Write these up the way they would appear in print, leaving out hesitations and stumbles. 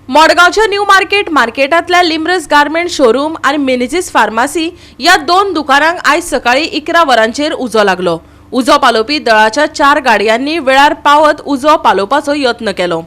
मडगांवच्या new market मार्केटांतल्या लिम्रस garment showroom आनी Menezes pharmacy ह्या दोन दुकानांक आयज सकाळीं 11 वरांचेर उजो लागलो. उजो पालोवपी दळाच्या 4 गाडयांनी वेळार पावत उजो पालोवपाचो यत्न केलो.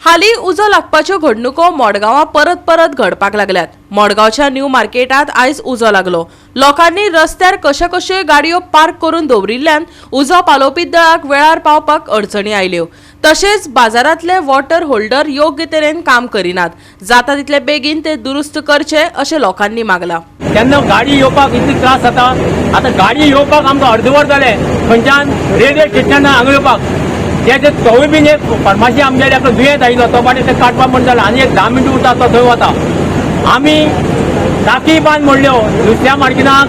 हालीं उजो लागपाच्यो घडणुको मडगांवां परत परत घडपाक लागल्यात. मडगांवच्या न्यू मार्केटांत आयज उजो लागलो. लोकांनी रस्त्यार कश्यो कश्यो गाडयो पार्क करून दवरिल्ल्यान उजो पालोवपी दळाक वेळार पावपाक अडचणी आयल्यो. तशेंच बाजारांतले वॉटर होल्डर योग्य तरेन काम करिनात. जाता तितले बेगीन ते दुरुस्त करचे अशें लोकांनी मागलां. तेन्ना गाडी येवपाक इतली त्रास जाता. आतां गाडी येवपाक आमकां अर्दवर जालें खंयच्यान रेल्वे स्टेशनान हांगा येवपाक. ते तोवूय बीन एक फार्मासी आमगेले एकलो दुयेंत आयिल्लो तो पाटी ते काडपाक म्हण जालो आनी एक 10 मिनटां उरता तो थंय वता. आमी टाकी बांद म्हणल्यो दुसऱ्या मार्केटाक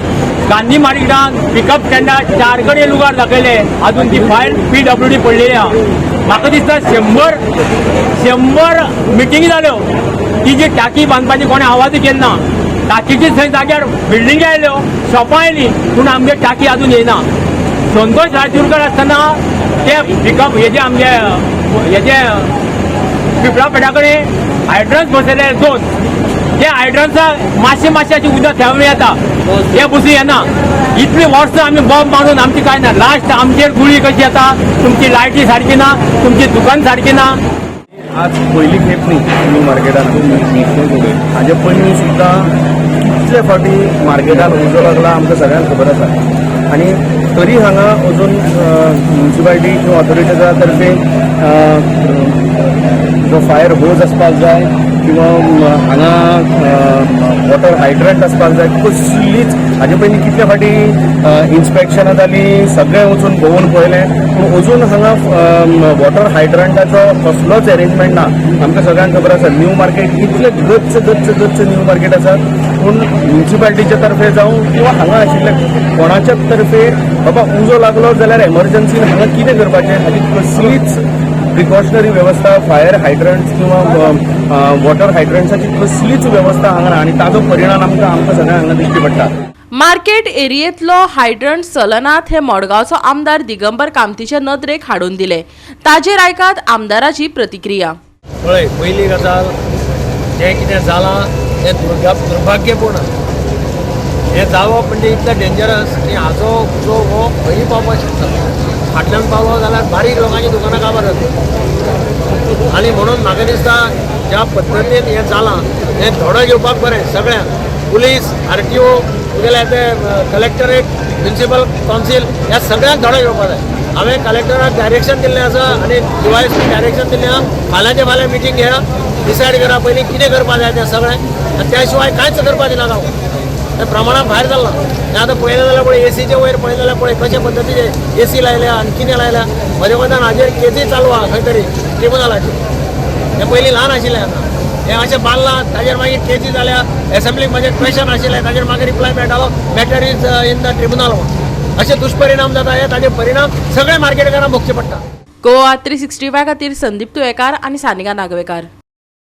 गांधी मार्केटान पिकअप स्टँडार 4 कडेन लुगार दाखयले, आजून ती फायल PWD पडलेली आहा. म्हाका दिसता 100 मिटिंगी जाल्यो. ती जी टाकी बांदपाची कोणें आवाजूय केलो ना. टाकीची थंय जाग्यार बिल्डिंगी आयल्यो, शॉपां आयलीं, पूण आमगे टाकी आजून येयना. संतोष राजूरकर आसतना ते पिकअप हेजे आमगे हेजे पिपळा कडेन हायड्रन्स बसयले 2. ते हायड्रन्साक मातशें मातशें अशें उदक थेंब येता, ते बसून येना. इतली वर्सां आमी बॉम्ब मारून आमची कांय ना. लास्ट आमचेर गुळी कशी येता, तुमची लायटी सारकी ना, तुमची दुकान सारकी ना. आज पयली खेप न्ही न्यू मार्केटान, हाजे पयलीं सुद्दां कितले फावटी मार्केटान उजो लागला आमकां सगळ्यांक खबर आसा. आनी तरी हांगा अजून म्युनिसिपालिटी किंवा ऑथॉरिटीच्या तर्फे जो फायर होज आसपाक जाय किंवा हांगा वॉटर हायड्रंट आसपाक जाय कसलीच. हाजे पयलीं कितले फावटी इन्स्पेक्शनां जालीं, सगळें वचून भोंवून पळयलें, पूण अजून हांगा वॉटर हायड्रंटाचो कसलोच एरेंजमेंट ना. आमकां सगळ्यांक खबर आसा न्यू मार्केट इतलें गच्च गच्च गच्च न्यू मार्केट आसा, पूण म्युनिसिपालिटीच्या तर्फे जावं किंवा हांगा आशिल्ल्या कोणाच्याच तर्फे बाबा उजो लागलो जाल्यार एमर्जन्सीन हांगा कितें करपाचें हाजी कसलीच प्रिकॉशनरी वेवस्था, फायर हायड्रंट्स किंवा वॉटर हायड्रंट्साची कसलीच वेवस्था हांगा ना आनी ताजो परिणाम आमकां सगळ्यांक हांगा दिश्टी पडटा. मार्केट एरियेंतलो हायड्रंट चलनात हे मडगांवचो आमदार दिगंबर कामतीच्या नदरेक हाडून दिले. ताजेर आयकात आमदाराची प्रतिक्रिया. पळय, पयली गजाल जें कितें जालां तें दुर्भाग्यपूर्ण. हें जावप म्हणजे इतलें डेंजरस आनी हाजो उजो हो खंयी पावपाक शकता. फाटल्यान पावलो जाल्यार बारीक लोकांची दुकानां काबार जातली. आनी म्हणून म्हाका दिसता ज्या पद्दतीन हें जालां हें धडो घेवपाक बरें सगळ्यांक, पुलीस, RTO, तुगेले ते कलेक्टरेट, म्युनिसिपल कावन्सील, ह्या सगळ्यांक धडो घेवपाक जाय. हांवें कलेक्टराक डायरेक्शन दिल्लें आसा आनी DYSP direction दिल्लें आसा, फाल्यांचे फाल्यां मिटींग घेया, डिसायड करा पयलीं कितें करपाक जाय तें सगळें. आनी त्या शिवाय कांयच करपाक दिनाका. तें प्रमाणा भायर जालां. तें आतां पळयलें जाल्यार पळय एसीचे वयर पळयलें जाल्यार पळय कशे पद्दतीचे एसी लायल्या आनी कितें लायल्या. म्हज्या मतान हाजेर केसी चालू आहा खंय तरी ट्रिब्युनलाचेर. हें पयलीं ल्हान आशिल्लें, आतां हें अशें बांदलां ताजेर मागीर केसी जाल्या. एसेंब्लीक म्हजें क्वेशन आशिल्लें ताजेर मागीर रिप्लाय मेळटालो, matter is in the tribunal. अशे दुश्परिणाम जाता, हे ताजे परिणाम सगळे मार्केटकारांक भोगचे पडटा. गोवा 365 खातीर संदीप तुयेकार आनी सानिका नागवेकार.